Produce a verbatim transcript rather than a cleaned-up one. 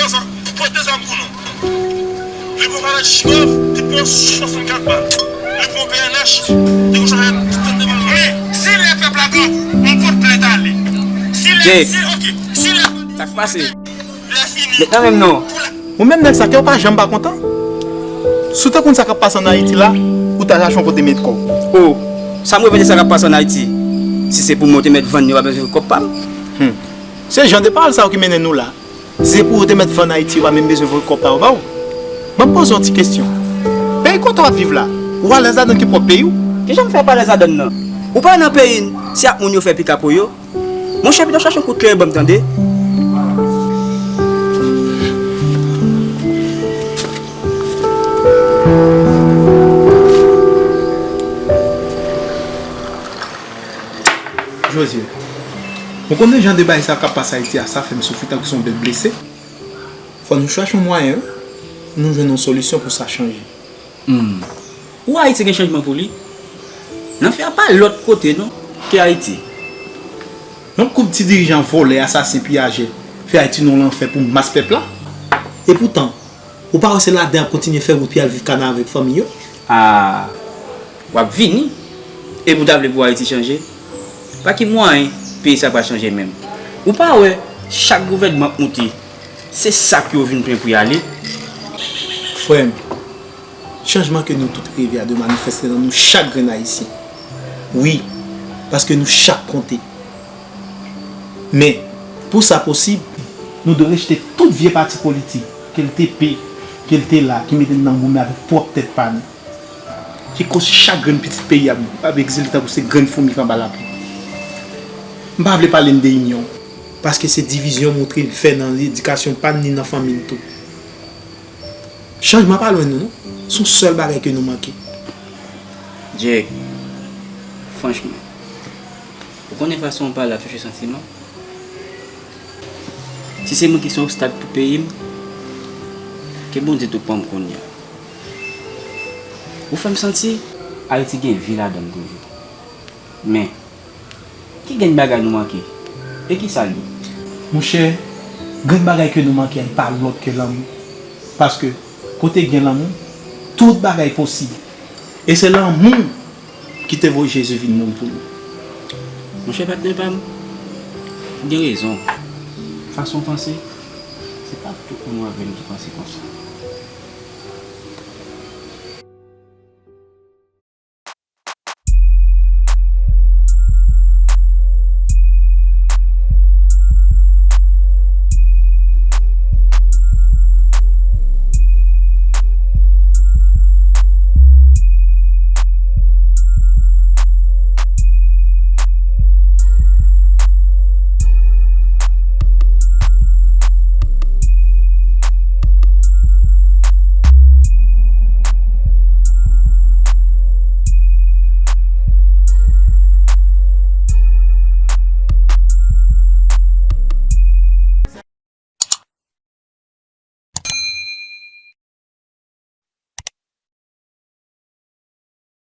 Pote zam pou nou. Li pran kalachnikòv, li pran swasannkat bal. Li pran P N H, li pran chòfè, li pran bal. Men, si lè pèp la grangou, on pot plent ale. Si lè, Jay, si, ok, si lè sa k pase? Lè fini. Met nan menm non. Ou menm nèg sa, kè w pa janm pa kontan? Si w te konn sa k ap pase ann Ayiti la, ou ta chache yon kote met kò w. O, sa m revele sa k ap pase ann Ayiti? Si se pou mwen, w te mèt vann li, w pa bezwen kòb pa m. Hmm. Se jan de pawòl sa yo ki mennen nou la. Se pou yo te mèt vann Ayiti, yo pa menm bezwen voye kòb pa yo ba w. Ban m poze w yon ti kesyon. Peyi kote w ap viv la, ou alèz ladan l ki pwòp peyi w? Kijan m fè pa alèz ladan l nan? Ou pa wè nan peyi n, se ak moun yo fè pika pou yo? Monchè, pito w chache yon kout kleren ban m tande. Jozye, ou konnen jan de bagay sa k ap pase Ayiti a, sa fè m soufri tankou se yon bèt blese. Fò nou chache yon mwayen, wi, pou nou jwenn yon solisyon pou sa chanje. Hmm. Ou wè Ayiti gen chanjman pou li? Lanfè a pa lòt kote non, ke Ayiti. Yon koup ti dirijan vòlè, asasen, piyajè fè Ayiti nan yon lanfè pou mas pèp la. Epoutan, ou pa wè se ladan y ap kontinye fè wout pou y al viv Kana avèk fanmi yo? A, w ap vini. Epi w ta vle pou Ayiti chanje? Pa ki mwayen peyi sa pral chanje menm? Ou pa wè chak gouvènman k moute, se sa k yo vin plen pou y ale? Frè m, chanjman ke nou tout reve a dwe manifeste nan nou chak grenn Ayisyen. Wi, paske nou chak konte. Men, pou sa posib, nou dwe rejte tout vye pati politik, ke l te pe, ke l te la, ki mete n nan goumen avèk pwòp tèt pa nou. Ki koz chak grenn pitit peyi ap, ap egzile tankou se grenn foumi k anba lapli. M pa vle pale n de inyon, paske se divizyon moutre l fè nan edikasyon pa n ni nan fanmi n tou. Chanjman pa lwen nou, non. Se yon sèl bagay ke nou manke. Jay, franchman, ou konnen fason w pale ap touche santiman. Si se mwen ki se yon obstak pou peyi m, ke Bondye tou pran m kounye a. Ou fè m santi Ayiti gen vi ladan l toujou. Men, ki grenn bagay nou manke? E kisa l ye? Monchè, grenn bagay ke nou manke a, li pa lòt ke lanmou. Paske, kote gen lanmou, tout bagay posib. E se lanmou ki te voye Jezi vin mouri pou nou. Monchè patnè pa m, ou gen rezon. Fason w panse, se pa tout moun w ap jwenn ki panse konsa.